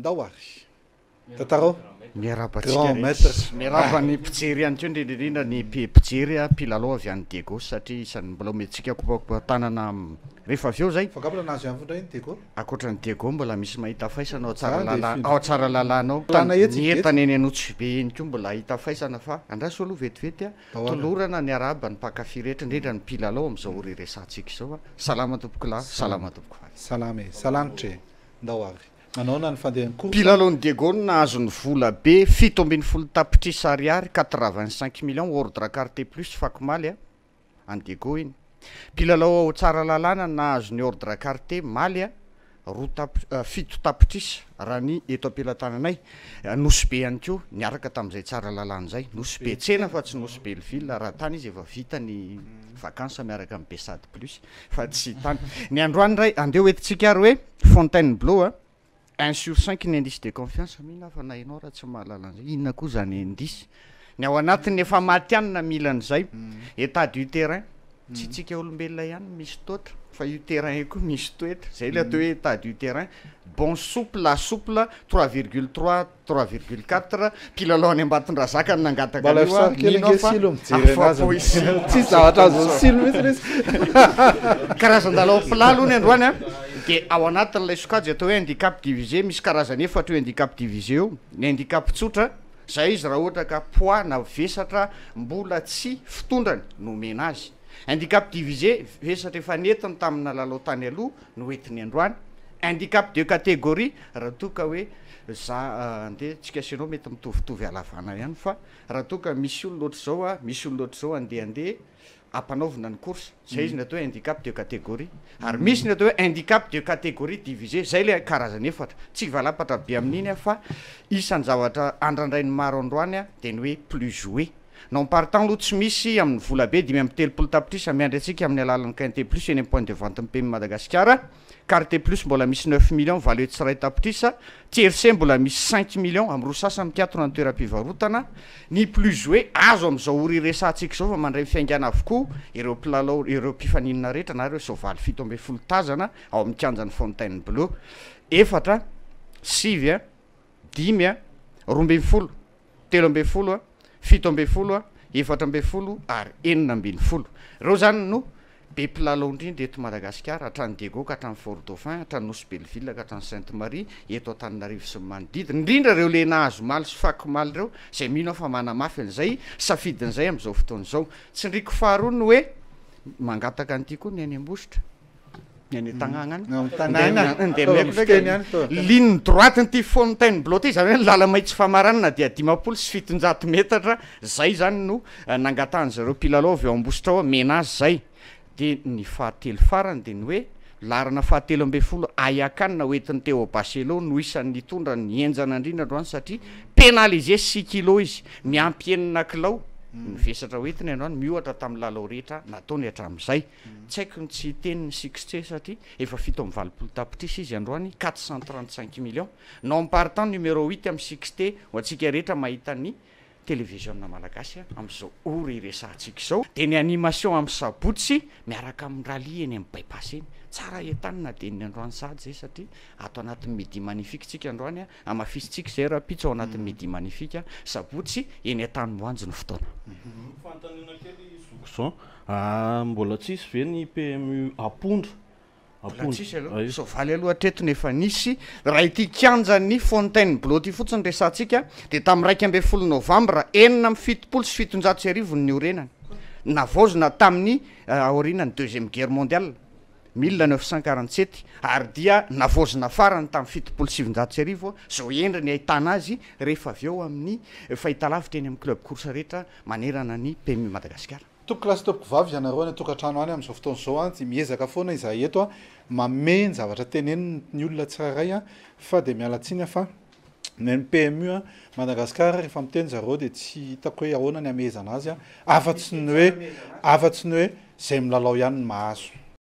Ndao ary. Tantarao. Miarahaba antsika rehetra. Miarahaba ny mpijery ihany koa, indrindra indrindra ny mpijery mpilalao avy any Diego satria isan'ny mbola omentsika kopakopatanana rehefa avy eo izay. Fa nga mbola nahazo ihany indray ny Diego? Ankoatra ny Diego mbola misy mahita faisana ao Tsaralalàna, ao Tsaralalàna ao. Ny entana eny Anosibe eny koa mbola hahita faisana fa andraso aloha vetivety tolorana ny arahaba ny mpankafy rehetra indrindra ny mpilalao amin'izao ora iresahantsika izao. Salama tompokolahy, salama tompokovavy. Salama e, salanitra e. Ndao ary. Manaona ny fandehan'ny course? Mpilalaon'i Diego no nahazo ny vola be, 17 tapitrisa ariary, 85 millions, ordre carte plus fakomaly a, an'i Diego iny. Mpilalao ao Tsaralalàna no nahazo ny ordre carte maly a, roa tap, fito tapitrisa raha ny eto am-pelatananay. Nosy Be ihany koa niaraka tamin'izay Tsaralalàna izay. Nosy Be tsena fa tsy Nosy Belleville, raha tany izy efa vita ny vacances miaraka amin'ny Besady plus fa tsy tany. Ny androany indray andeha ho entintsika ary hoe Fontainebleau a, un sur cinq ny indice de confiance, mino aho fa na ianao ara tsy mahalala an'izay, inona koa izany indice? Ny ao anatiny efa matihanina mila an'izay, état du terrain, tsy tsika olombelona ihany no misy toetra fa io terrain io koa misy toetra, zay le atao hoe état du terrain, bon souple assouple, 3,3 3,4, mpilalao any Ambatondrazaka no nangataka Mba an'io a, lafisary kely mino aho ange fa Silo mijery afapo anazy. i Silo. Tsisy zavatra azon'i Silo mihitsy ilay izy. Karazan-dalao mpilalo hono androany a, dia ao anatin'ilay sokajy atao hoe handicap divisé, misy karazany efatra io handicap divisé io, ny handicap tsotra, zay izy raha ohatra ka poids na vesatra mbola tsy fitondrany no omena azy, handicap divisé, vesatra efa nentiny tamina lalao tany aloha no entiny androany, handicap de catégorie, raha toa ka hoe za andeha tsika sy ianao mety mitovitovy halavana ihany fa raha toa ka misy olona ohatr'izao a, misy olona ohatr'izao andeha andeha ampanaovina ny course, zay izy ny atao hoe handicap de catégorie, ary misy ny atao hoe handicap de catégorie divisé, zay le karazany efatra, tsy hivalapatra be amin'iny aho fa isan'ny zavatra andrandrain'ny maro androany a de ny hoe plus jouer, non partant aloha tsy misy amin'ny vola be 35 tapitrisa miandry antsika amin'ny alalan'ny quinté plus eny amin'ny point de vente ny PMU Madagasikara. Carte plus mbola misy neuf millions 801 tapitrisa, tiercé mbola misy cinq millions amin'ny roa sasany mikatona ny toeram-pivarotana, ny plus joué azo amin'izao ora iresahantsika izao fa mandray ny fiaingàna avokoa ireo mpilalao ireo mpifaninana rehetra na ireo soavaly 17 tazana ao amin'ny kianjan'i Fontainebleau efatra, sivy, dimy, 12, 13, 17, 14 ary 16. Ireo izany no be mpilalao indrindra eto Madagasikara, hatrany Diego ka hatrany Fort Dauphin, hatrany Nosy Belleville ka hatrany Sainte Marie, eto Antananarivo sy ny manodidina, indrindra ireo le nahazo omaly sy fako omaly ireo, izay mino aho fa manamafy an'izay safidin'izay amin'izao fotoana izao. Tsindriako faharoa ny hoe mangataka an'ity koa ny any Ambositra. Ny any an-tanàna any. Ny an-tanàna. Ndeha mihaiko ndraiky. Fiteny ihany toa. Ligne droite ity Fontainebleau ity, izany hoe ny lala-mahitsy famaranana dia 750 metatra, zay izany no nangatahan-dry zareo mpilalao avy ao Ambositra ao, omena azy zay. Dia ny fahatelo farany dia ny hoe laharana faha-13 Ayakan hoentin'i Théo Bachelot no isan'ny nitondra ny henjana indrindra androany satria pénalisé six kilos izy, miampy enina kilao ny vesatra hoentiny androany miohatra tamin'ny lalao rehetra nataony hatramin'izay. Tsy haiko ny tsy hiteny ny succès satria efa 87 tapitrisa izy androany, 435 millions. Non partant numéro huit amin'ny succès ho antsika rehetra mahita ny televiziona malagasy amin'izao ora iresahantsika izao. Dia ny animation amin'ny sabotsy miaraka amin'ny rallye eny amin'ny bypass eny. Tsara entanina dia ny androany sahady izay satria ato anatin'ny midi magnifique tsika androany, hamafisintsika izay rahampitso ao anatin'ny midi magnifique, sabotsy eny Antanimboanjo ny fotoana. Fanontaniana kely zoky Jean, mbola tsisy ve ny PMU apondra? Mbola tsisy aloha. Soavaly aloha hatreto no efa nisy. Raha ity kianjan'ny Fontainebleau ity fotsiny resahantsika dia tamin'ny 11 novambra 1776 no niorenany. Navaozina tamin'ny aorianan'ny deuxième guerre mondiale, 1947, ary dia navaozina farany tamin'ny 1970, izao endriny ahitana azy rehefa avy eo amin'ny fahitalavitra eny amin'ny club course rehetra manerana ny PMU Madagasikara. Tompoko lahy sy tompoko vavy, ianareo any an-tokantrano any amin'izao fotoana izao an, dia miezaka foana izahay eto an, mamehy ny zavatra teneniny ny olona tsirairay an, fa dia miala tsiny aho fa ny an'ny PMU an, Madagascar rehefa miteny zareo dia tsy hitako hoe ahoana ny hamehezana azy an, afa-tsy ny hoe, afa-tsy ny hoe izay milalao ihany no mahazo.